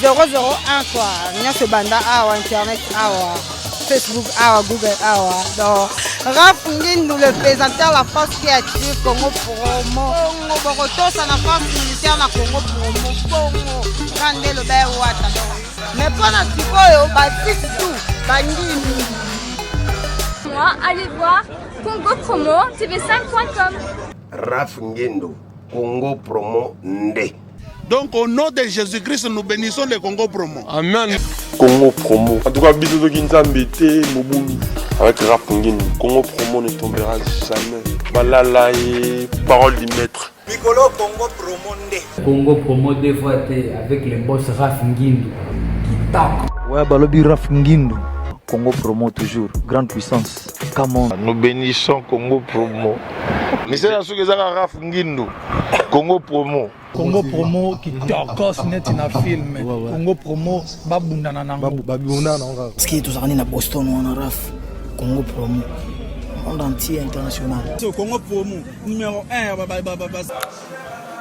001 quoi. Nyonso ebanda awa, internet awa, Facebook awa, Google awa. Donc Raph Ngindu, le présentateur, la force qui attire. Congo Promo, Bongo bokotosa na force militaire na Congo Promo, bongo kande loba ewata. Donc mais mpo na sikoyo basisi tu bangindu. Moi, allez voir Congo Promo TV5.com. Raph Ngendo, Congo Promo Nde. Donc au nom de Jésus-Christ, nous bénissons le Congo Promo. Amen. Congo Promo. En tout cas, bisous de Nzambe te mobulu. Avec Raph Ngendo, Congo Promo ne tombera jamais. Malala et parole du maître. Mikolo Congo Promo nde. Congo Promo deux fois te avec le boss Raph Ngindu. Kitoko. Ouais, balobi Raph Ngindu. Congo Promo toujours, grande puissance. Come on. Nous bénissons Congo Promo. Misala soki ezaka Raph Ngindu. Congo Promo. Congo Promo kitokos neti na film. Congo Promo babundana nango. Babundana nango kaka. Parce que tozalaka nde na Boston wana Raf Congo Promo monde entier international. Congo Promo numéro 1 ya ba ba ba ba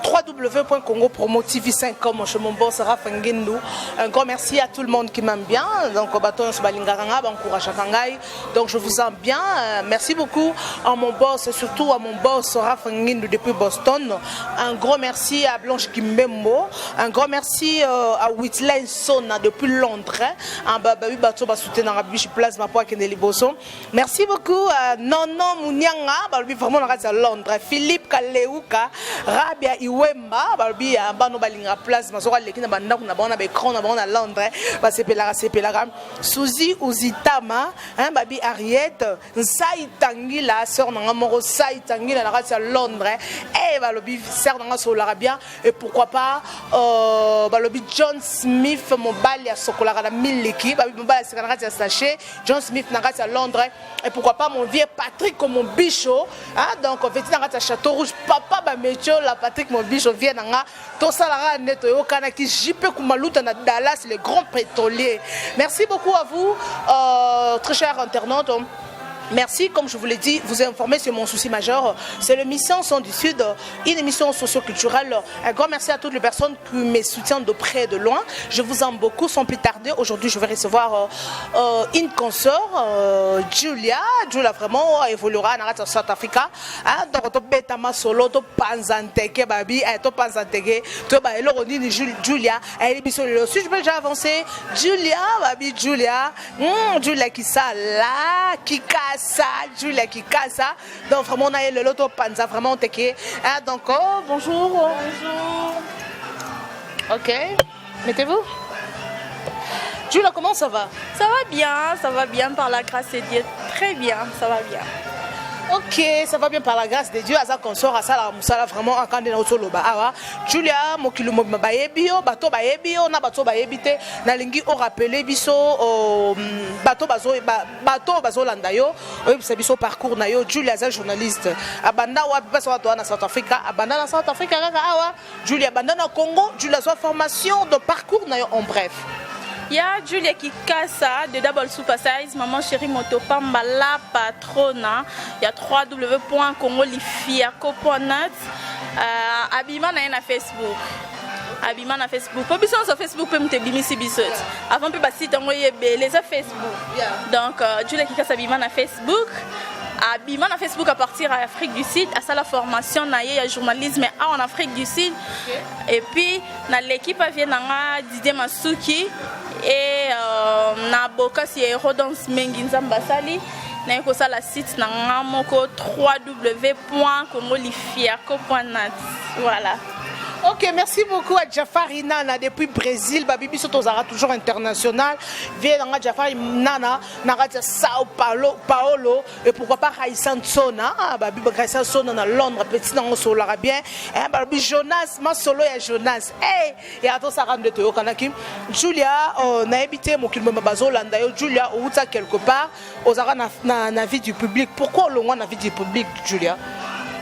www.congopromotv5.com. Je mon boss Raph Ngindu. Un grand merci à tout le monde qui m'aime bien. Donc, bato nyonso balingaka nga, baencourageaka ngai. Donc, je vous aime bien. Merci beaucoup à mon boss et surtout à mon boss Raph Ngindu depuis Boston. Un grand merci à Blanche Kimbembo. Un grand merci à Whitley Sona depuis Londres. Un bababi bato ba soutenir Biche Plasma pour akende liboso. Merci beaucoup à Nono Munyanga, balobi vraiment na kati ya Londres. Philippe Kaleuka, Rabia Iwemba, balobi ya bano balinga Plasma soka leki na bandako na bango na ba écran na bango na Londres, basepelaka sepelaka. Suzy Uzitama, hein, babi Ariette, Nsai Tangila, sœur nanga moko Sai Tangila na kati ya Londres. Eh balobi sœur nanga solaka bien et pourquoi pas balobi John Smith mobali asokolaka na miliki, babi mobali aseka na kati ya sachet, John Smith na kati ya Londres et pourquoi pas mon vieux Patrick Mobicho, hein, donc en fait na kati ya Château Rouge, papa ba metio la Patrick Mobicho vieux nanga tosalaka nde toyokanaki JP Kumaluta na Dallas, le grand pétrolier. Merci beaucoup à vous très chers internautes. Merci, comme je vous l'ai dit, vous informer, c'est mon souci majeur. C'est l'émission Son du Sud, une émission socio-culturelle. Un grand merci à toutes les personnes qui me soutiennent de près et de loin. Je vous aime beaucoup. Sans plus tarder, aujourd'hui, je vais recevoir une consoeur, Julia. Julia, vraiment, évoluera en South Africa. Hein, donc, tobeta masolo, topanza nteke, babi, eh, topanza nteke, to ba eloko nini, Julia, elle biso lelo. Si je peux déjà avancer, Julia, babi, Julia, Julia Kisala, Kikasa, Julia Kikasa. Donc, vraiment, on a lelo topanza vraiment nteke. Hein, donc, oh, bonjour. Bonjour. Ok, mettez-vous. Julia, comment ça va? Ça va bien par la grâce de Dieu. Très bien, ça va bien. Ok, ça va bien par la grâce de Dieu. Aza consort, asala musala vraiment akande na otoloba. Awa, Julia, mokili mobimba bayebi yo, bato bayebi yo, na bato bayebi te. Nalingi o rappeler biso bato bazo bato bazolanda yo, oyebisa biso parcours na yo. Julia aza journaliste. Abanda wapi? Parce que na South Africa, abanda na South Africa kaka awa. Julia abanda na Congo, Julia azwa formation de parcours na yo en bref. Ya Julia Kikasa de Double Super Size, maman chérie Motopamba, la patrona. Il y a www.congolifiaco.net. Abima na ye na Facebook. Abima na Facebook. Po biso sur Facebook pe mutu ebimisi biso. Avant pe ba site yango ebele eza Facebook. Donc Julia Kikasa abima na Facebook. Abima na Facebook à partir à Afrique du Sud, asala formation na ye ya journalisme en Afrique du Sud. Et puis na l'équipe avie nanga Didier Masuki et na bokasi ya Eurodance Mengi Nzambe asali naye kosala site na nga moko www.congolifiaco.net. Voilà. Ok, merci beaucoup à Jafari Nana depuis Brésil. Babi biso tozara toujours international. Viens nanga Jafari Nana na kati ya Sao Paulo, Paolo et pourquoi pas Raïssa Nsona, ah, babi Raïssa Nsona na Londres, petit nango solaka bien. Eh, babi Jonas, ma solo ya Jonas. Eh, ya tosaka nde toyokanaki. Julia, nayebi te mokili mobimba bazolanda yo. Julia, outa quelque part, ozalaka na vie du public. Pourquoi olongwa na vie du public, Julia?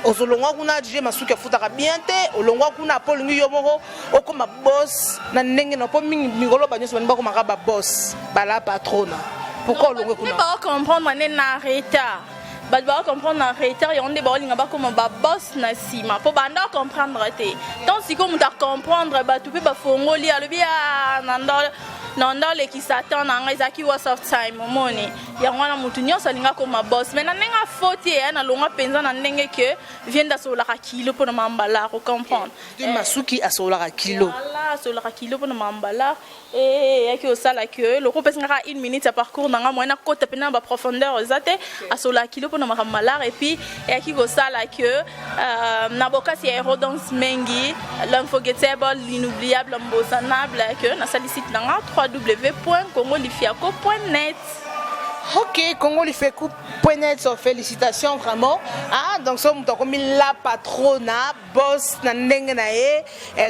Ozolongwa kuna, DJ Masuki afutaka bien te, olongwa kuna mpo olingi yo moko okóma boss na ndenge na mpo mingi mikolo banyonso balingi bakomaka baboss bala patrona. Pourquoi olongwe kuna? Nde baocomprendre nde na retard. Bato baka comprendre na retard, yango nde baolinga bakoma baboss na nsima mpo banda comprendre te. Ntango sikoyo moto acomprendre, bato mpe bafongoli, alobi ah, na nda olekisa temps na ngai, ezalaki waste of time. Omoni yango wana, moto nyonso alinga akoma boss, mais na ndenge afoti eya na longwa mpenza na ndenge ke viende asololaka kilo mpona mambalar, ocomprendre? Masuki asololaka kilo. Voilà, asololaka kilo mpona mambalar. Eyaki osala ke loko opesi nga kaka une minute ya parcours na nga, moyen nakota mpena na baprofondeur eza te. Asololaka kilo mpona makambo malar, et puis eyaki kosala ke na bokasi ya Aerodance Mengi, l'inforgettable, l'inoubliable, mbosanable, ke nasali site na nga www.congolifiaco.net. Ok, congolifiaco.net, félicitations vraiment. Ah, donc so moto akomi la patrona, boss na ndenge na ye,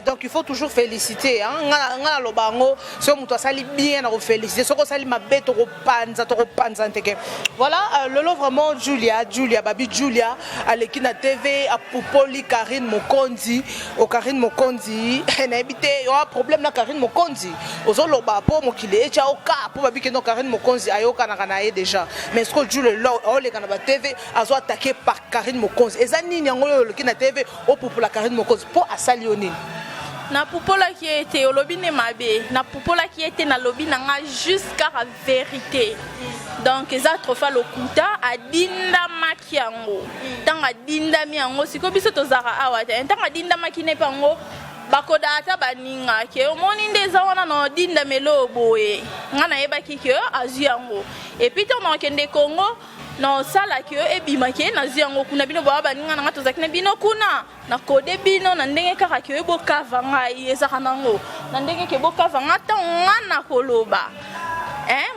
donc il faut toujours féliciter, hein. Nga naloba yango, so moto asali bien na koféliciter, soki osali mabe tokopanza, tokopanza nteke. Voilà, lelo vraiment Julia, Julia babi, Julia aleki na TV, apupoli Karine Mokonzi. O Karine Mokonzi, nayebi te oa problème na Karine Mokonzi, ozoloba mpo mokili etya oka mpo babi kendo Karine Mokonzi ayokanaka na ye déjà. Mais ce que Julia lelo aoleka na batv, azo attaqué par Karine Mokonzi, eza nini yango oyo oloki na TV, opupula Karine Mokonzi mpo asali yo nini? Napupolaki ye te, olobi nde mabe. Napupolaki ye te, nalobi na nga juste kaka vérité. Donc eza trophée lokuta, adindamaki yango. Ntango adindami yango, sikoyo biso tozalaka awa te. Ntango adindamaki ne mpe yango, bakoda ata baninga ke omoni nde eza wana na odindamelo boye. Nga nayebaki ke azwi yango, et puis ntango nakokende Congo, na osalaki oyo ebimaki ye nazwi yango kuna. Bino baya baninga na nga, tozalaki na bino kuna, nakode bino na ndenge kaka ke oyo bokava ngai, ezalaka nango na ndenge ke bokava nga ntango nga na koloba,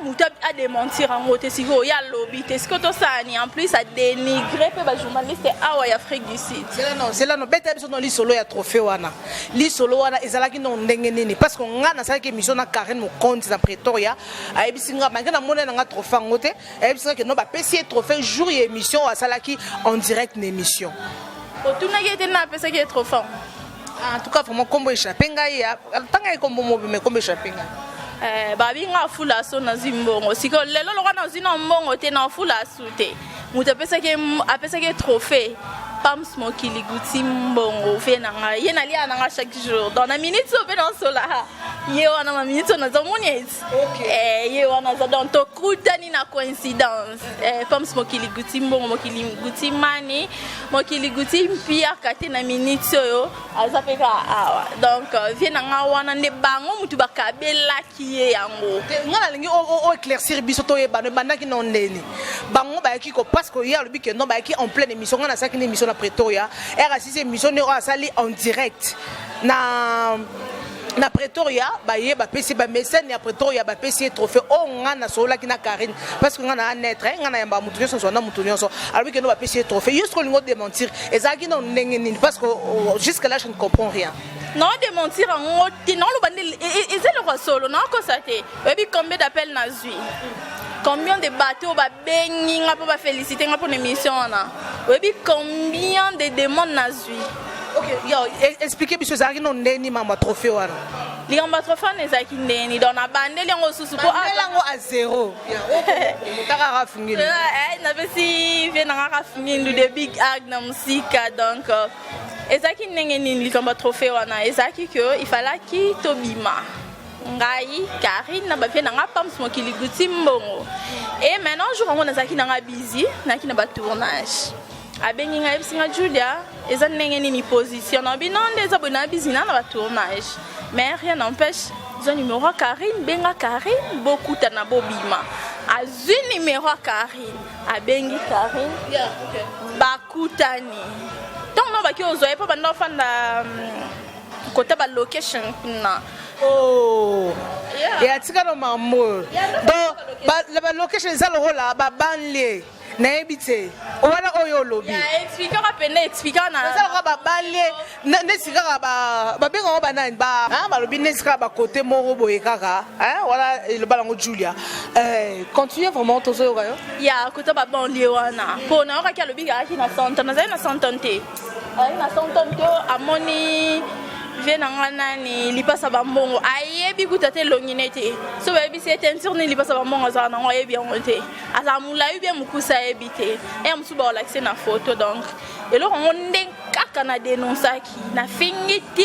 moto adémentir yango te. Sikoyo ye alobi te, sikoyo tosala ni? En plus adénigre mpe bajournaliste awa ya Afrique du Sud. Zela no, beta biso no lisolo ya trophée wana. Lisolo wana ezalaki no ndenge nini? Parce que nga nasalaki émission na Karine Mokonzi na Pretoria, ayebisi nga, malgré namoni na nga trophée yango te, ayebisi nga ke no, bapesi ye trophée jour ya émission oyo asalaki en direct na émission. Otunaki ete na apesaki ye trophée? En tout cas vraiment, kombo échappé ngai, ntanga ye kombo mobime, kombo échappé ngai. Babinga afula so nazwi mbongo. Sikoyo lelo lokwa nazwi na mbongo te, na afula asu te. Moto apesaki ye trophée, Pams Mokili Guti Mbongo, vie na ngai, ye nalia na ngai chaque jour. Donc na minute oyo mpe naosola ye wana, ma minute oyo nazomoni eti ye wana aza. Donc tokutani na coïncidence. Pams Mokili Guti Mbongo, Mokili Guti Mani, Mokili Guti Mpiaka te, na minute oyo aza mpe kaka awa. Donc vie na ngai wana nde bango motu bakabelaki ye yango. Nga nalingi oéclaircir biso, toyebano ebandaki no ndeni bango bayaki ko, parce que ye alobi ke non, bayaki en pleine émission. Nga nasalaki na émission na Pretoria, r asisi émission nde oyo asali en direct na Pretoria, baye bapesi bamesene ya Pretoria, bapesi ye trophée. Oyo nga nasololaki na Karine, parce que nga na anetre, nga na yamba motu nyonso, na motu nyonso alobi kendo bapesi ye trophée. Yo soki olingi odémentir, ezalaki no ndenge nini? Parce que jusque là je ne comprends rien. Naodémentir yango te, naoloba nde eza eloko ya solo, naokosa te. Oyebi combien d'appel nazwi, combien de bato oyo babengi nga mpo bafélicité nga mpona émission wana? Oyebi combien de demande nazwi? Ok, yo explique biso, ezalaki no ndeni mambo ya trophée wana? Likambo ya trophée wana ezalaki ndeni? Donc nabandeli yango lisusu po yango a zéro taka Raf Ngindu. Napesi vie na nga Raf Ngindu de big ag na mosika. Donc ezalaki ndenge nini likambo ya trophée wana? Ezalaki ke ifalaki tobima, ngai Karine na bavie na nga Pams Mokili Guti Mbongo. Et maintenant jour yango nazalaki na nga busy, nayaki na batournage. Abengi ngai, ayebisi nga: "Julia, eza ndenge nini position na bino?" Nde eza boye, na busy na batournage, mais rien n'empêche, zwa numéro ya Karine, benga Karine, bokutana, bobima. Azwi numéro ya Karine, abengi Karine, bakutani. Ntango no baki ozwa ye mpo banda ofanda kota balocation kuna. Oh. Ya tika no mambo. Donc balocation eza lokola babanlie, nayebi te wana oyo olobi. Expliquaka pene, expliquaka na eza lokola babanlie, neti kaka babengaka banani, balobi neti kaka bakote moko boye kaka wana. Eloba nango Julia, continue vraiment, tozoyoka yo. Ya kota babanlie wana, mpo nayokaki alobi kayaki na Sandton. Nazali na Sandton te, azali na Sandton te. Amoni Vie na nga nani lipasa bambongo ayebi kuta te elongi ne te so bayebisi ye teinture nini lipasa bambongo azala nango ayebi yango te azala molai bien mokuse ayebi te eya mosusu bakolakise na photo. Donc eloko yango nde kaka na denonsaki, nafingi te,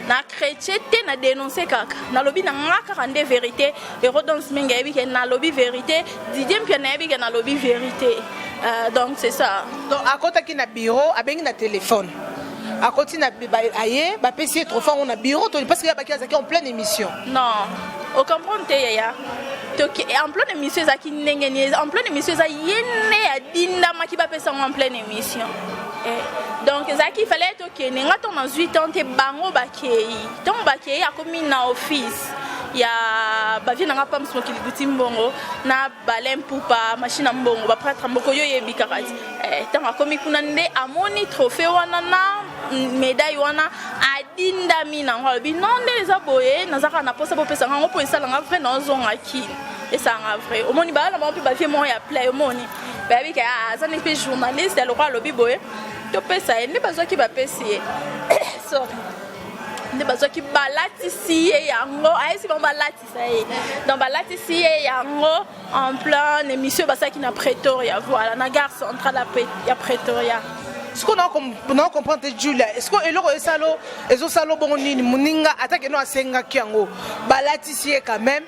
na chrétien te, na dénonce kaka, nalobi na nga kaka nde vérité. Erodons mingi ayebi ke nalobi vérité, Didier Mpia nayebi ke nalobi vérité. Donc c'est ça. Donc akotaki na bureau, abengi na téléphone, akoti na aye, bapesi ye trophée yango na bureau to parce que yabaki azalaki en pleine émission? Non, ocomprendre te yaya. Toki en pleine émission ezalaki ndenge nini? En pleine émission eza ye nde adindamaki bapesa yango en pleine émission. Eh, donc ezalaki fallait tokende, nga ntango nazwi temps te, bango bakei. Ntango bakei, akomi na office ya bavie na nga Pams Mokili Guti Mbongo na Bale Mpupa machine ya mbongo, baprêtre mboko yo oyebi kaka ti. Ntango akomi kuna nde amoni trophée wana na médaille wana, adindami nango, alobi non, nde eza boye, naza kaka na mposa bopesanga yango mpo esalanga vrai naozonga Kini, esalanga vrai. Omoni bala bango mpe bavie moko ya play, omoni bayebi ke aza ndenge mpe journaliste ya lokola alobi boye, topesa ye. Nde bazwaki bapesi ye, sorry, nde bazwaki balatisi ye yango, ayesi bango balatisa ye. Donc balatisi ye yango en plein émission basalaki na Pretoria, voilà, na gare centrale ya Pretoria. Sikoyo na comprendre te, Julia, est-ce eloko esalo ezosala bongo nini? Moninga atake no asengaki yango, balatisi ye quand même,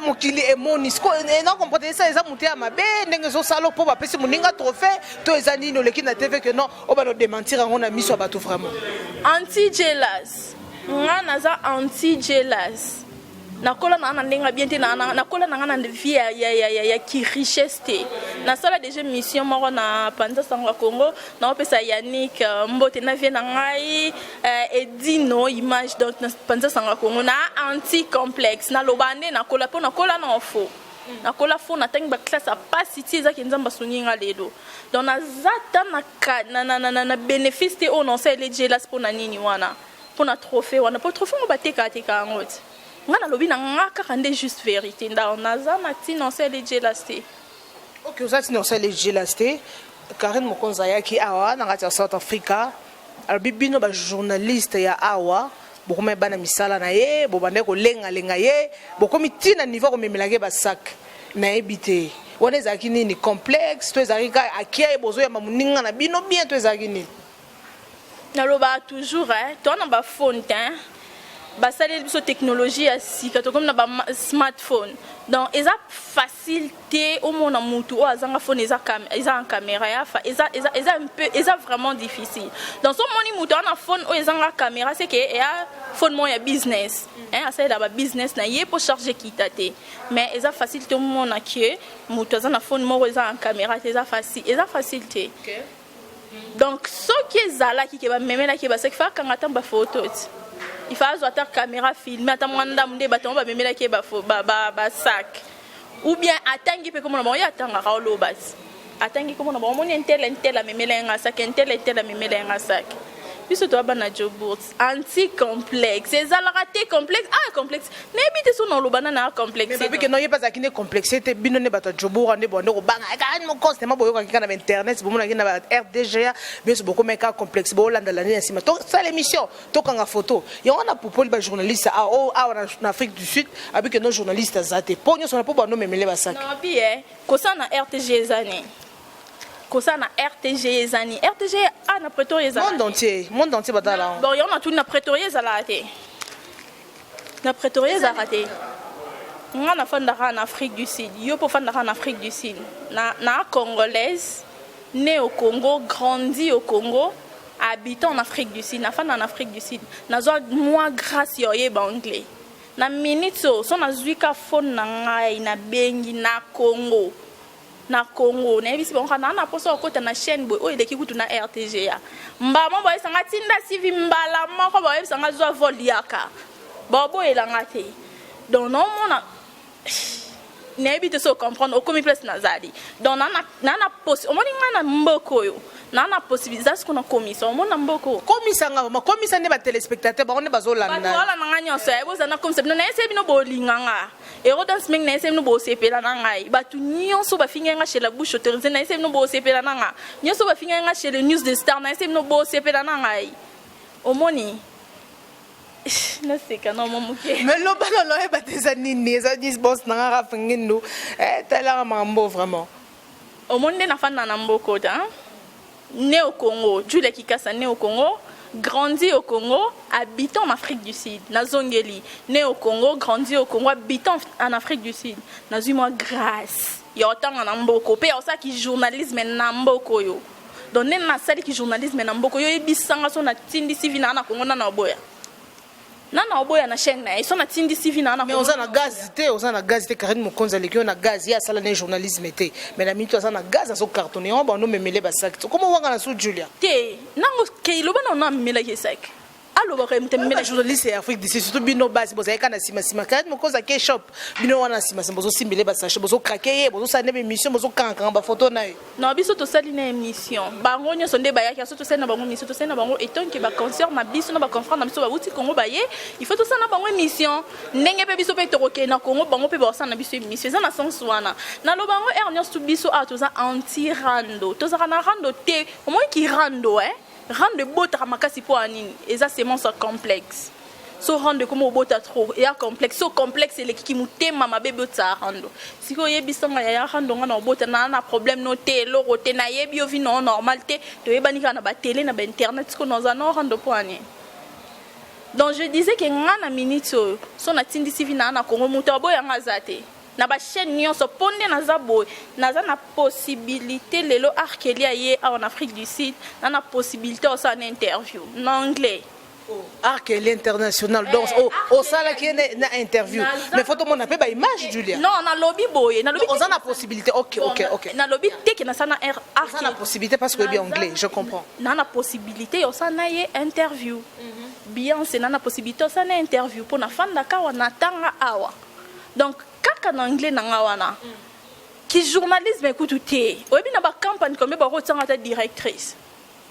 mokili emoni. Sikoyo na comprendre esa eza moto ya mabe ndenge ezosala mpo bapesi moninga trophée to eza nini? Oleki na TV ke non, oyo bano démentir yango na miso ya bato vraiment. Anti jealous, nga naza anti jealous. Nakola na nga na ndenge bien te, nakola na nga na vie ya ki richesse te. Nasala déjà mission moko na Panza Sango ya Congo, naopesa Yannick mbote na vie na ngai Edino Image. Donc na Panza Sango ya Congo na anti complexe, naloba nde nakola mpo nakola na fo, nakola fo, natangi baclasse ya pasi ti ezaki Nzambe asungi nga lelo. Donc naza ta na bénéfice te oyo naosaleli jealous mpo na nini wana, mpo na trophée wana, mpo trophée ngo batekaka teka yango ti. Nga nalobi na nga kaka nde juste vérité, nda naza na ntina osali jealous te. Ok, oza ntina osali jealous te. Karine Mokonzi ayaki awa na kati ya South Africa, alobi bino bajournaliste ya awa bokomi bana misala na ye, bobandaki kolengalenga ye, bokomi ntina niveau komemelaki ye basac. Nayebi te wana ezalaki nini, complexe to ezalaki kaka akia ye, bozoyamba moninga na bino bien, to ezalaki nini? Nalobaka toujours, toa na baphone te, basaleli biso technologie ya sika, tokomi na ba smartphone. Donc eza facile te omona mutu oyo azanga phone eza en caméra ya eza un peu, eza vraiment difficile. Donc so omoni mutu aza na phone oyo ezanga caméra, c'est que eya phone moko ya business, hein, asalela ba business na ye mpo charge ekita te. Mais eza facile te omona ke mutu aza na phone moko eza en caméra te, eza facile, eza facile te. Donc soki ezalaki ke bamemelaki ye basaki, fa akanga ata bafoto ti, il faut azwa ata caméra, filme ata mwa ndambu nde bato yango bamemelaki ye basac, ou bien atangi mpe komona bango, ye atangaka oloba ti atangi komona bango, omoni un tel, un tel amemela ye nga sac, un tel, un tel amemela ye nga sac. Biso toya bana Jobourg, anti complexe ezalaka te. Complexe, ah, complexe nayebi te so na oloba nani aa complexe. Babike no ye mpe azalaki nde complexe te. Bino nde bato ya Jobourg nde bonde kobanga Karine Mokonzi tema, boyokaki kaka na bainternet, bomonaki na ba RDGA nyonso, bokomaki kaka complexe, bolandala nde na nsima. Tosala émission, tokanga photo yango wana, pupoli bajournaliste awa na Afrique du Sud abike no journaliste aza te mpo nyonso wana mpo bando memele basaki. Nabi e kosala na RTG eza nini? Kosala na RTG eza nini? RTG a na Pretoria ezala Monde entier, monde entier batala. Bon, yango natuni, na Pretoria ezalaka te? Na Pretoria ezalaka te. Nga nafandaka na Afrique du Sud, yo mpo ofandaka na Afrique du Sud. Na congolaise, né au Congo, grandi au Congo, habitant en Afrique du Sud, nafanda na Afrique du Sud, nazwa mwa grâce ya oyeba anglais na minute oyo. So nazwi ka phone na ngai, nabengi na Congo, na Congo nayebisi bango kaka naa na mposa kokota na chaîne boye oyo eleki kutu na RTGA. Mbala moko bayebisanga tinda CV, mbala moko bayebisanga zwa vol yaka, baoboyelanga te. Donc naomona, nayebi te so comprendre okomi place nazali. Donc naa na posi, omoni ngai na mboka oyo naa na possibilité eza siko nakomisa, omoni na mboka oyo. Komisanga mama, komisa nde batéléspectateur bango nde bazolanda. Bato balanda nga nyonso ya bozala, nakomisa bino, nayese bino bolinga nga Erodance mingi, nayese bino bosepela na ngai. Bato nyonso bafingai nga chez la bouche autorisée, nayese bino bosepela na nga. Nyonso bafingai nga chez le News de Star, nayese bino bosepela na ngai. Omoni. Naseka na mwa moke. Mais loba na loyeba te, eza nini? Eza nini, boss na nga Raf Ngindu? Talaka makambo vraiment. Omoni nde nafanda na mboka te, hein? Né au Congo, Julia Kikasa, né au Congo, grandi au Congo, habitant en Afrique du Sud. Nazongeli, né au Congo, grandi au Congo, habitant en Afrique du Sud. Nazwi mwa grâce ya otanga na mboka mpe ya osalaki journalisme na mboka oyo. Donc nde nasaliki journalisme na mboka oyo, oyebisanga so natindi CV na nga na Congo, nana oboya, nana oboya na chaîne na ye so natindi CV na nga na Mais oza na gaz te, oza na gaz te. Karine Mokonzi aleki yo na gaz. Ye asala na journalisme te, mais na minute aza na gaz, azocartonne yango. Bando memele basaki te, koma wanga na su Julia. Te, nango ke loba na ona amemelaki esaki, alobaka ye moto amemelaki. Journaliste ya Afrique du Sud, surtout bino basi, bozalaki kaka na nsima. Karine Mokonzi ake shop, bino wana na nsima bozosimbele basachet, bozocraquer ye, bozosala nde bémission, bozokangakanga bafoto na ye. Non, biso tosali na émission, bango nyonso nde bayaki. So tosali na bango émission, tosali na bango etonke baconcert na biso na baconfrère na biso bauti Congo baye, il faut tosala na bango émission. Ndenge mpe biso mpe tokokende na Congo, bango mpe baosala na biso émission. Eza na sens wana naloba yango heure nyonso. Tu biso awa toza anti rando, tozalaka na rando te. Omoniki rando, eh? Rando ebotaka makasi. Mpo ya nini? Eza semence ya complexe. So rando ekoma obota trop, eya complexe. So complexe elekiki, motema mabe ebotisa rando. Sikoyo oyebisanga, yaya, rando nga na obota naa na problème no te, eloko te, nayebi yo vi nao normal te, toyebani kaka na batele, na bainternet. Sikoyo naza no rando mpo ya nini? Donc je disais ke nga na minute oyo, so natindi CV naa na Congo, moto aboyanga aza te na bachaîne nyonso, mpo nde naza boye, naza na possibilité. Lelo R. Kelly aye awa na Afrique du Sud, na possibilité osala na interview na anglais. R. Kelly international, donc osalaki ye na interview, mais faut tomona mpe baimage, Julia. Non, nalobi boye, nalobi Oza na possibilité, ok. Nalobi te ke nasala na R. Oza na possibilité parce que oyebi anglais, je comprends. Na possibilité ya osala na ye interview. Beyoncé, na possibilité osala na interview mpo nafandaka awa, natanga awa. Donc kaka na anglais na nga wana, ki journalisme ekutu te. Oyebi na bacampagne combien bakotianga ata directrice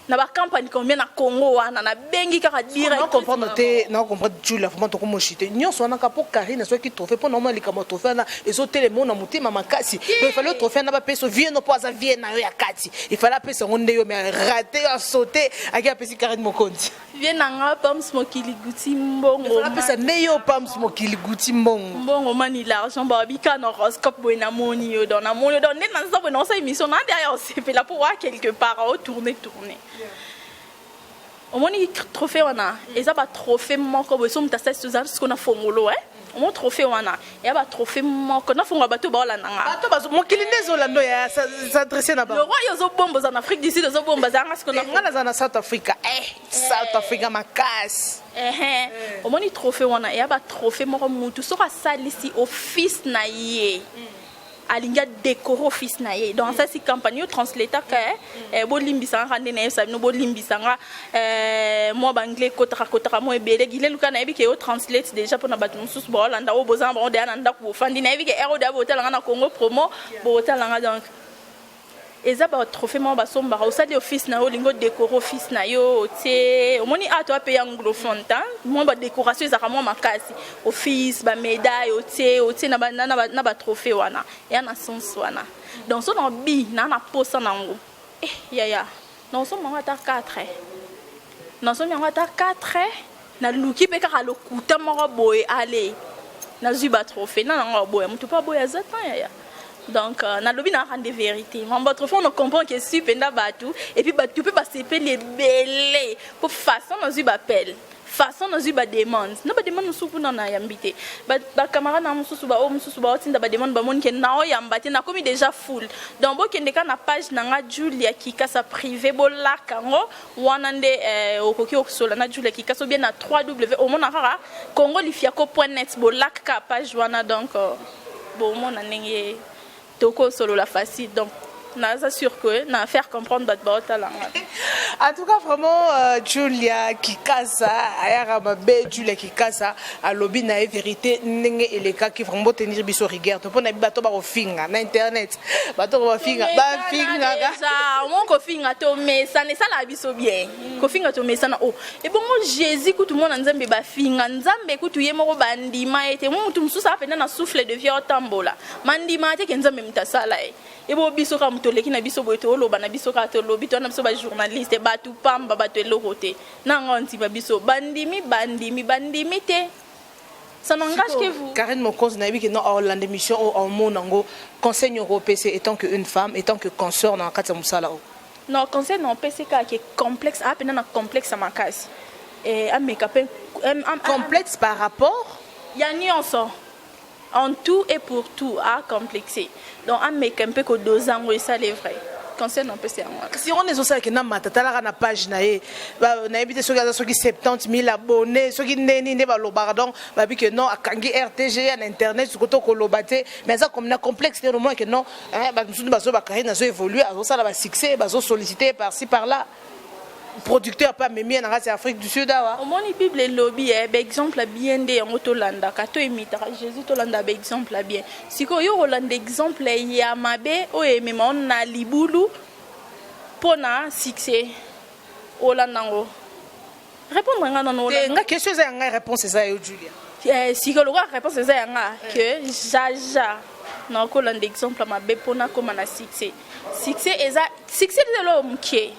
na bacampagne combien na Congo wana? Nabengi kaka directrice. Comprendre te, na comprendre, Julia. Vraiment tokomoshi te nyonso wana ka mpo Karine azwaki trophée, mpo na omona likambo ya trophée wana ezotelema na motema makasi. Donc ifale trophée wana bapesa vie no, mpo aza vie na yo ya kati, ifale apesa yango nde yo. Mais raté yo, asaute, aki apesi Karine Mokonzi. Vie na nga Pams Mokili Guti Mbongo. Apesa nde yo Pams Mokili Guti Mbongo. Mbongo mani, l'argent. Babika na horoscope boye, namoni yo. Donc namoni yo, donc nde naza boye, naosala émission na nde aya osepela mpo wa quelque part otourne tourne. Omoni trophée wana, eza batrophée moko boye. So moto asali, toza siko na fongolo, e omoni trophée wana, eya batrophée moko nafongola, bato baolanda nga. Bato mokili nde ezolanda oyo, s'adresse na bango. Le roi, yo ozobomba, oza na Afrique du Sud, ozobomba, azalanga siko. Nga naza na South Africa, South Africa makasi. Omoni trophée wana, eya batrophée moko, mutu soki asalisi office na ye, alingi adécorer office na ye, donc asalisi campagne yo translataka. Bolimbisanga kaka nde nayebisa bino, bolimbisanga mwa baanglais ekotaka kotaka mwa ebele. Gileluka, nayebi ke yo translate déjà mpona bato mosusu baolanda oyo bozanga bango deya na ndako, bofandi, nayebi ke ere oyo deya botalanga na Congo Promo, botalanga. Donc eza batrophée moko basombaka. Osali office na yo, olingi odécorer office na yo, otie, omoni awa toa mpe anglophone ta, mwa badécoration ezalaka mwa makasi, office, bamédaille, otie na batrophée wana, eya na sens wana. Donc so na bi na posa nango, yaya, nasomba yango ata 4, nasombi yango ata 4, naluki mpe kaka lokuta moko boye, ale nazwi batrophée na nango, aboya moto mpo aboya aza tan, yaya. Donc nalobi na kaka nde vérité, mambo trophée, on comprend que si mpenza bato, et puis bato mpe basepeli ebele po façon nazwi bapele, façon nazwi bademande na bademande mosusu kuna nayambi te. Bacamarade na mosusu, baoyo mosusu baotinda bademande, bamoni ke naoyamba te, nakomi déjà full. Donc bokende kaka na page na nga Julia Kikasa privé, bolaka yango wana nde okoki kosola na Julia Kikasa, ou bien na 3W omona kaka congo lifiako.net, bolaka kaka page wana. Donc bomona ndenge tokosolola facile. Donc naza sûr que na faire comprendre bato baotalanga. En tout cas vraiment, Julia Kikasa ayaka mabe. Julia Kikasa alobi na ye vérité ndenge elekaki. Vraiment botenir biso rigueur to mpona bato bakofinga na internet, bato bafinga, bafingaka. Omoni, kofinga tomesana, esalaka biso bien. Kofinga tomesana. O ebongo Jésus kutu, mwana Nzambe, bafinga Nzambe kutu ye moko, bandima ye te. Mo mutu mosusu apenda na souffle de vie, otambola, mandima te ke Nzambe moto asala ye. Ebo biso kaka moto. toleki na biso boye, tooloba na biso kaka, tolobi toa na biso bajournaliste, bato pamba, bato eloko te. Na nga ondima biso, bandimi, bandimi, bandimi te, ça n'engage que vous. Karine Mokonzi, nayebi ke non, aolanda émission oyo, aomona yango. Conseil nyoko opesi étant que une femme, étant que consort na kati ya mosala oyo? Non, conseil na opesi kaka ke complexe apena na complexe ya makasi, ameka mpe. Complexe par rapport? Ya nyonso, en tout et pour tout a complexé. Donc ameka mpe kodoza yango, esala vrai. Conseil na opesi yango. Kasi yango nde ezosalaka na mata. Talaka na page na ye, nayebi te soki aza soki 70 000 abonné, soki ndeni nde balobaka. Donc babi ke non, akangi RTG na internet, siko to koloba te, mais aza comme na complexe te. Omona ke non, bato mosusu bazoba Karine azo évolue, azosala basuccès, bazosollicite par ci par là, producteur mpe amemi ye na kati ya Afrique du Sud awa. Omoni, Bible elobi e baexemple ya bien nde yango tolandaka, toimitaka Jésus, tolanda baexemple ya bien. Sikoyo yo kolanda exemple ya mabe oyo emema o na libulu mpo na succès, olanda yango? Répondre nga nano. Te, nga question eza ya ngai, réponse eza yo, Julia. Sikoyo lokola réponse eza ya nga, ke jaja nakolanda exemple ya mabe mpona kóma na succès? Succès eza succès, eza eloko moke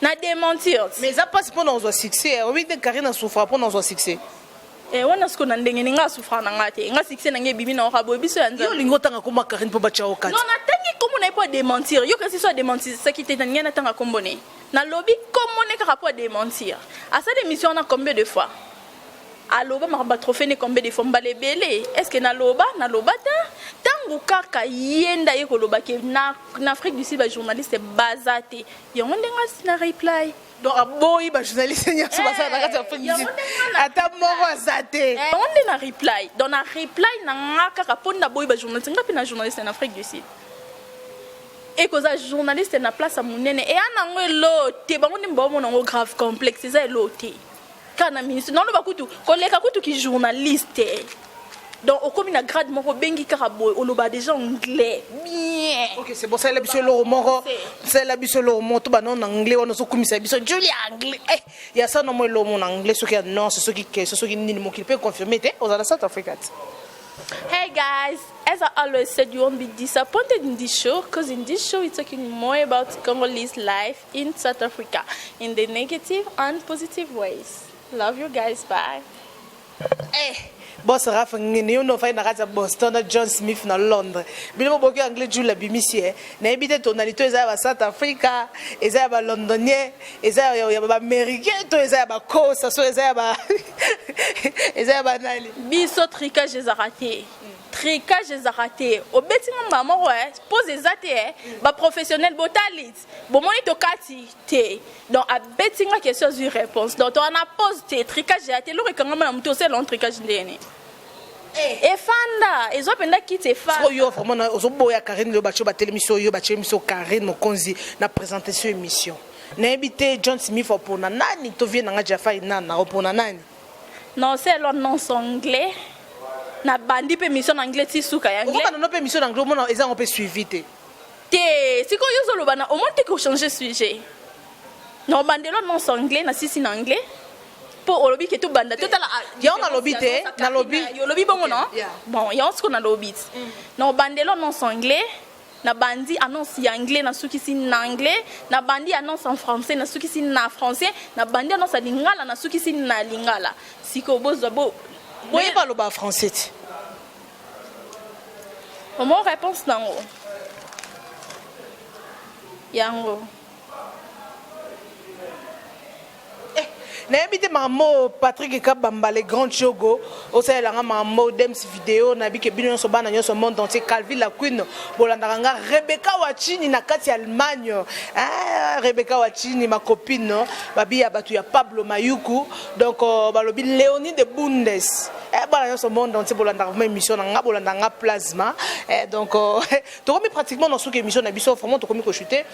na démentir. Mais eza mpasi mpona kozwa succès. Oyebi te, Karine asouffra mpona kozwa succès. Wana sikoyo na ndenge ni nga asouffra na nga te? Nga succès na nga ebimi na oka boye biso ya Nzambe. Yo olingi otanga komba Karine mpo batya yo kati? Non, natangi kombo na ye mpo adémentir. Yo kasi so adémentisaki te, nalingi natanga kombo na ye. Nalobi kombo ne kaka mpo adémentir. Asali émission wana combien de fois? Aloba makambo ya trophée ne combien de fois? Mbala ebele. Est ce que naloba? Naloba te. Ntango kaka ye nde aye koloba ke na Afrique du Sud bajournaliste baza te, yango ndenge na reply. Donc aboyi bajournaliste nyonso basala na kati ya Afrique du Sud, ata moko aza te? Yango nde na reply. Donc na reply na nga kaka mpo naboyi bajournaliste. Nga mpe na journaliste na Afrique du Sud, ekozala journaliste na place ya monene, eya nango elo te. Bango nde baomona yango grave. Complexe eza elo te. Kaka na ministre naoloba kutu koleka kutu ki journaliste. Donc okomi na grade moko, obengi kaka boye, oloba déjà anglais bien. Ok, c'est bon. Salela biso eloko moko, salela biso eloko moko to bana na anglais wana ozokumisa biso Julia anglais. Eh, ya sa nomo eloko mo na anglais, soki annonce, soki question, soki nini, mokili mpe confirme te ozala South Africa te. Hey guys, as I always said, you won't be disappointed in this show because in this show we're talking more about Congolese life in South Africa in the negative and positive ways. Love you guys. Bye. Eh, boss Raf ngini, yo nofai na kati ya Boston na John Smith na Londres, bino boboki anglais. Jules abimisi e nayebi te tonalité eza ya ba South Africa, eza ya balondonien, eza ya baaméricain, to eza ya bakosa, so eza ya ba eza ya banani? Biso tricage ezalaka te, tricage ezalaka te. Obeti nga mbala moko, pose eza te. Baprofessionnel botali, bomoni tokati te. Donc abeti nga question, azwi réponse. Donc toza na pose te, tricage ya te. Eloko ekangama na motu, osala tricage ndeni? Efanda, ezwa mpenza kiti, efanda. Yo vraiment ozoboya Karine. Lelo batie batelemisi oyo, batie biso Karine Mokonzi na présentation émission. Nayebi te, John Smith opona nani to vie nanga Jafai nana opona nani? Non, c'est l'annonce anglais. Na bandi mpe émission na anglais ti suka ya anglais. Okobanda no mpe émission na anglais, omona eza yango mpe suivi te. Te, sikoyo yo ozoloba na omoni te kochange sujet. Na obandelo annonce anglais, na sisi na anglais mpo olobi ke tobanda totala. Yango nalobi te, nalobi. Olobi bongo, non? Bon, yango sikoyo nalobi ti na obandelo annonce anglais, na bandi annonce ya anglais, nasukisi na anglais, na bandi annonce en français, nasukisi na français, na bandi annonce ya lingala, nasukisi na lingala. Sikoyo bozwa bo. Boyeba aloba français te. Omo réponse nango yango. Nayebi te makambo. Patrick Kabamba, le grand jogo, osalelanga makambo dems video. Nayebi ke bino nyonso, bana nyonso monde entier, Calvi la Queen, bolandaka nga. Rebecca Wachini na kati ya Allemagne, ah, Rebecca Wachini, ma copine, babi ya bato ya Pablo Mayuku. Donc balobi Léonie de Bundes. Eh, bana nyonso monde entier, bolandaka vraiment émission na nga, bolandaka nga plasma. Eh, donc tokomi pratiquement na suki émission na biso, vraiment tokomi kochute.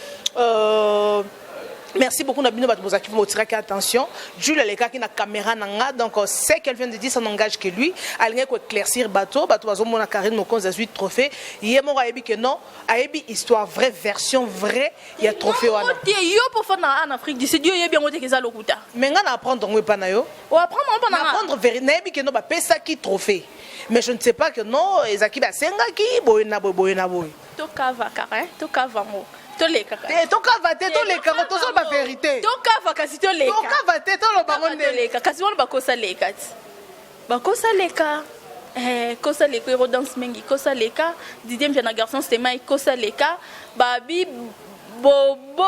Merci beaucoup na bino bato bozalaki botiraki attention. Jules alekaki na caméra na nga. Donc ce qu'elle vient de dire, ça n'engage que lui. Alingaki koéclaircir bato. Bato bazomona Karine Mokonzi azwi trophée, ye moko ayebi ke non, ayebi histoire vraie, version vraie ya trophée wana. Te, yo mpo fanda en Afrique du Sud, yo oyebi yango te ke eza lokuta. Mais nga na apprendre yango epa na yo. Oapprendre mpo na nga? Apprendre vérité. Nayebi ke no, bapesaki trophée. Mais je ne sais pas que non, ezalaki basengaki boye na boye boye na boye. Tokava kaka, hein? Tokava ngo. Toleka kaka. Te, tokava te, toleka ngo, tozoloba verite. Tokava kasi toleka. Tokava te, toloba ngo nde. Toleka kasi wana bakosa leka ti. Bakosa leka. Eh, kosa leka ero danse mingi, kosa leka. Didier Mpiana garçon stemai kosa leka. Babi bobo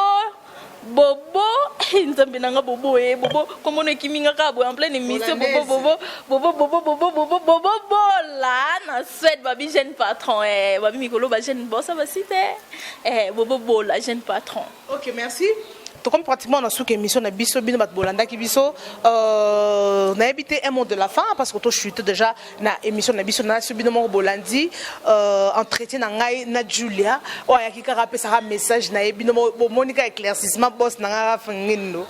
Bobo nzambe na nga bobo eh bobo komona ekimi nga kaka boye en pleine émission bobo bobo bobo bobo bobo bobo bobo bola na Suède babi jeune patron eh babi mikolo ba jeune boss ba site eh bobo bola jeune patron. Ok merci. Tokomi pratiquement na suka émission na biso bino bato bolandaki biso nayebi te un mot de la fin parce que to chute déjà na émission na biso na bino moko bolandi entretien na ngai na Julia oyo ayaki kaka apesaka message na ye bino bomoni ka éclaircissement boss na ngai Raph Ngindo.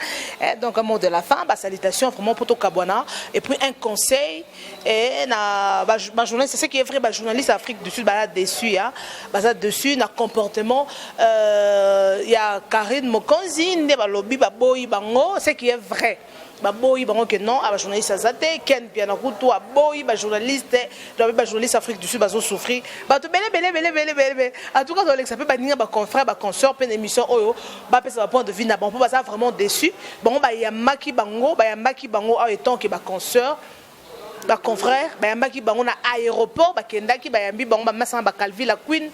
Donc un mot de la fin, ba salutation vraiment pour tokabwana et puis un conseil et na ba, ba journaliste, c'est ce qui est vrai, ba journaliste Afrique du Sud ba déçu hein, baza déçu na comportement ya Karine Mokonzi nde ba lobby ba boyi bango, ce qui est vrai. Ba boyi bango que non, ba journaliste azate, Ken Piana kutu aboyi ba journaliste, donc ba journaliste Afrique du Sud bazo souffrir. Ba to bele bele bele bele bele bele. En tout cas, ça peut ba ninga ba confrère, ba consoeur pe émission oyo, ba pesa ba point de vue na bango, baza vraiment déçu. Bango ba yamaki bango, ba yamaki bango en étant que ba consoeur, ba confrère, ba yambaki bango na aéroport, ba kendaki ba yambi bango ba masanga ba Calvi la Queen.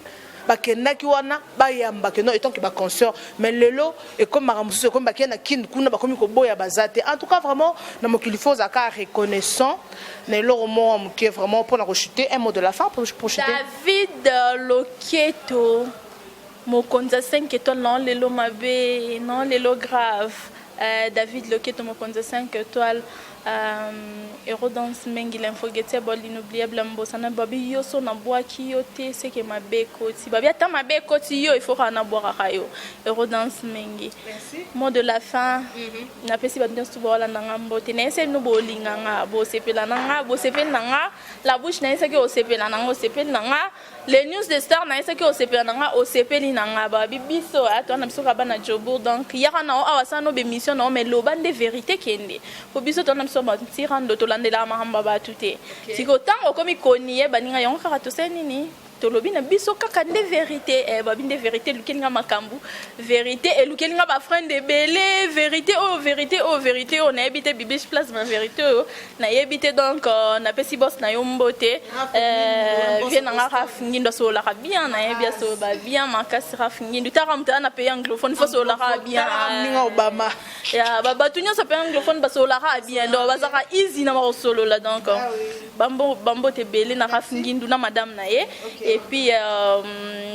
Bakendaki wana bayamba que non étant que ba consort mais lelo et comme makambo mosusu ekomi bakei na Kin kuna bakomi koboya baza te. En tout cas vraiment na mokili faut ozalaka reconnaissant na eloko moko ya moke vraiment mpona kochuter. Un mot de la fin pour chuter. David Loketo mokonzi ya 5 étoiles non lelo mabe non lelo grave. David Loketo mokonzi ya 5 étoiles Eurodance mengi l'inforgettable l'inoubliable mbosana babi yoso na bwaki yo te seke mabe koti babi ata mabe koti yo il faut kana bwakaka yo Eurodance mengi. Merci. Mot de la fin. Napesi bato nyonso bolanda nga mbote na ese no bolinga nga bosepela na nga bosepeli na nga la bouche na esaki osepela na nga osepeli na nga les news de star na esaki osepela na nga osepeli na nga babi biso atoa na biso kaba na Joburg donc yaka na awa sana no bémission na mais loba nde vérité kende po biso toa na biso ba tirando tolandela makambo ya bato te. Siko ntango okomi koni ye baninga yango kaka tosali nini tolobi na biso kaka nde vérité babi nde vérité elukeli nga makambo vérité elukeli nga ba friend ebele vérité oyo vérité oyo vérité oyo nayebi te bibiche place ma vérité oyo nayebi te donc napesi boss na yo mbote vie na nga Raf Ngindo asololaka bien nayebi asoloba bien makasi Raf Ngindo taka moto aza na pays anglophone faut asololaka bien. Ninga Obama. Ya bato nyonso pays anglophone basololaka bien donc bazalaka easy na bakosolola donc bambo bambote ebele na Raf Ngindu na madame na ye et puis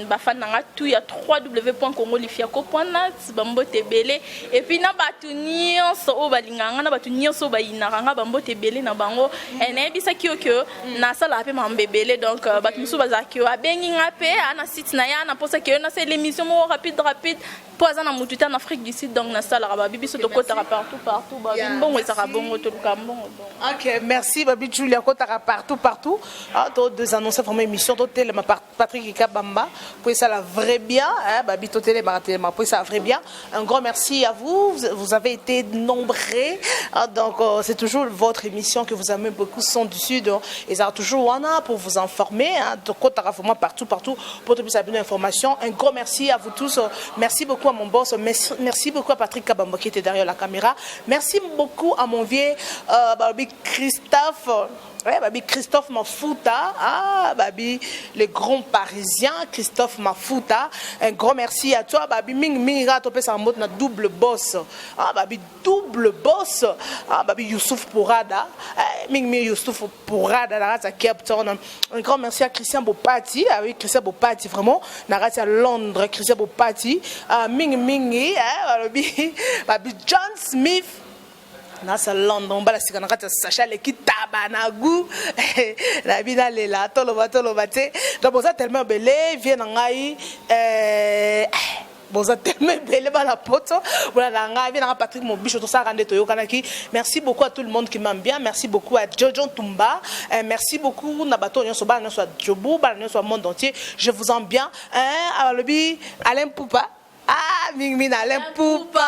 bafan na nga tout ya www.congolifiaco.net bambote ebele et puis na bato nyonso oyo balingaka nga na bato nyonso oyo bayinaka nga bambote ebele na bango. Nayebisaki yo ke nasalaka mpe makambo ebele donc bato mosusu bazalaki yo abengi nga mpe ana site na ye ana mposaki yo nasala émission moko rapide rapide po aza na mutu te en Afrique du Sud donc nasalaka babi biso tokotaka partout partout babi mbongo ezalaka bongo toluka mbongo bongo. Ok, merci Babi Julia kotaka partout partout. Ah, to deux annonces vraiment émission to telema par Patrick Kabamba pour ça la vrai bien hein, Babi to telema telema pour ça vrai bien. Un grand merci à vous, vous avez été nombreux. Ah, donc c'est toujours votre émission que vous aimez beaucoup Son du Sud hein. Et ça toujours wana pour vous informer hein, to kotaka vraiment partout partout pour te plus d'informations. Un grand merci à vous tous. Merci beaucoup à mon boss, merci, merci beaucoup à Patrick Kabamba qui était derrière la caméra. Merci beaucoup à mon vieux Babi Christophe. Ouais, Babi Christophe Mafuta, ah, Babi, le grand parisien Christophe Mafuta. Un grand merci à toi, Babi Ming Ming, à toi, ça na double boss. Ah, Babi double boss. Ah, Babi Youssouf Pourada. Eh, Ming Ming Youssouf Pourada, na rata Cape Town. Un grand merci à Christian Bopati. Ah oui, Christian Bopati, vraiment. Na rata Londres, Christian Bopati. Ah, Ming Ming, eh, Babi, Babi John Smith. Nasa London bala sika na kati ya Sacha leki taba na gu na bina lela toloba toloba te donc boza tellement ebele vie na ngai boza tellement ebele bala poto bola na ngai vie na ngai Patrick Mobisho tosalaka nde toyokanaki. Merci beaucoup à tout le monde qui m'aime bien, merci beaucoup à Jojo Tumba, merci beaucoup na bato nyonso bana nyonso ya Djobu bana nyonso ya monde entier, je vous aime bien hein, alobi Alain Poupa. Ah, mingi na Alain Poupa.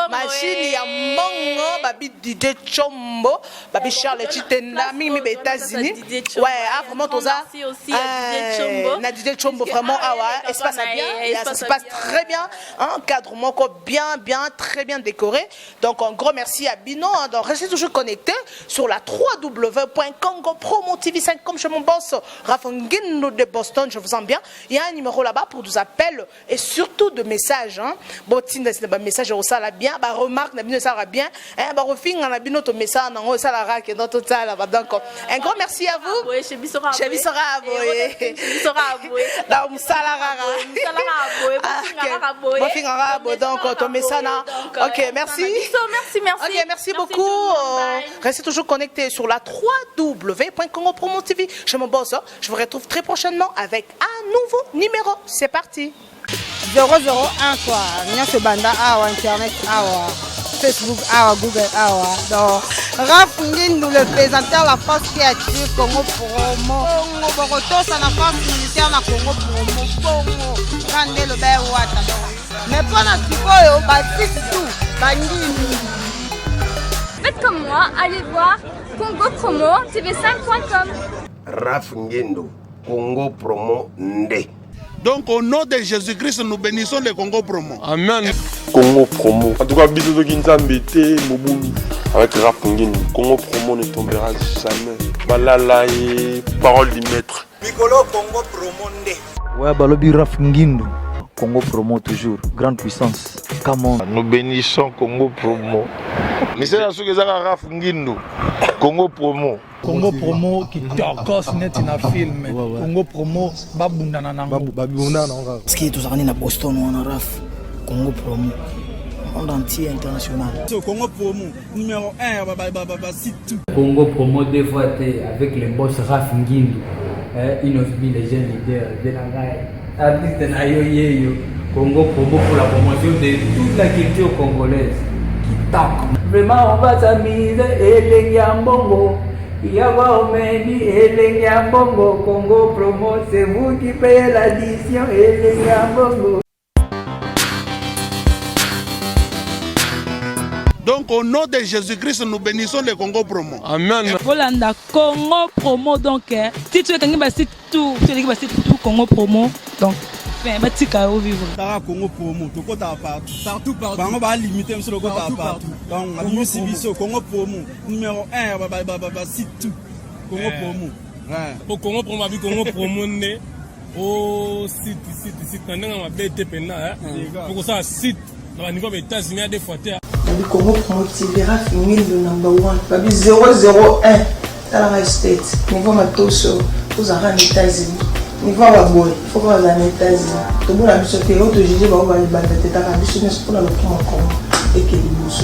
Machine ya mbongo babi Didier Chombo, babi Charles Chitenda, mingi mi ba États-Unis. Ouais, ah vraiment toza. Merci aussi à Didier Chombo. Na Didier Chombo vraiment ah ouais, espace à bien, ça se passe très bien, hein, cadre moko bien bien très bien décoré. Donc un gros merci à Bino, hein, donc restez toujours connectés sur la www.congopromotv5 comme chez mon boss Rafa Ngindo de Boston, je vous aime bien. Il y a un numéro là-bas pour nous appels et surtout de messages. Hein. Botinda ba message osala bien, ba remarque na bino ça bien, hein, ba refinga na bino to message na ngo sala ra ke dans tout ça là-bas. Donc un grand merci à vous. Oui, chez Bissora. Chez Bissora boye. Bissora boye. Dans musala rara. Musala boye. Bofinga ra boye. Donc to message na. OK, merci. Merci, merci. OK, merci beaucoup. Restez toujours connectés sur la www.congopromotv. Je mon boss, je vous retrouve très prochainement avec un nouveau numéro. C'est parti. 001 quoi. Nyonso ebanda awa, internet awa, Facebook awa, Google awa. Donc Raph Ngindu, le présenteur, la force qui attire Congo Promo. Bongo bokotosa na force militaire na Congo Promo. Bongo kande loba wata. Mais mpona sikoyo basite tout bandimi. Faites comme moi, allez voir Congo Promo TV5.com. Raph Ngendo, Congo Promo Nde. Donc au nom de Jésus-Christ, nous bénissons le Congo Promo. Amen. Congo Promo. En tout cas, bisous de Nzambe te mobulu. Avec Raph Ngindu. Congo Promo ne tombera jamais. Balala et parole du maître. Mikolo Congo Promo nde. Ouais, balobi Raph Ngindu. Congo Promo toujours. Grande puissance. Come on. Nous bénissons Congo Promo. Misala soki ezaka Raph Ngindu. Congo Promo. Congo Promo kitokos neti na film. Congo Promo babundana nango. Babundana nango kaka. Parce que tozalaka nde na Boston wana Raph. Congo Promo. Monde entier international. So Congo Promo numéro 1 ba ba ba ba site tout. Congo Promo deux fois T avec le boss Raph Ngindu. Eh, Inosbi les jeunes leaders de la ngai. Artiste na yo yeyo. Congo Promo pour la promotion de toute la culture congolaise. Kitoko. Vraiment on va s'amuser elengi ya mbongo. Yawa omeni elengi ya mbongo. Congo Promo, c'est vous qui payez l'addition elengi ya mbongo. Donc au nom de Jésus-Christ, nous bénissons le Congo Promo. Amen. Bolanda Congo Promo donc si tu ekangi ba site tout, tu eleki ba site tout Congo Promo donc fin batika yo vivre. Tara Congo Promo, tokota partout. Partout partout. Bango ba limiter biso lokota partout. Donc abimisi biso Congo Promo numéro 1 ba ba ba ba site tout. Congo Promo. Ouais. Po Congo Promo abi Congo Promo nde o site site site na ndenge mabe te mpenza po kosala site na baniveau ya baétats-unis ya deux fois te. Babi Congo Promo TV, Raph Ngindu number 1, babi 001, talaka state, niveau matoso, ozalaka na États-Unis, niveau ya baboye, faut kaka ozala na États-Unis. Tobona biso te, oyo tojuge bango balibanda te, taka biso nyonso mpona lokumu ya Congo eke liboso.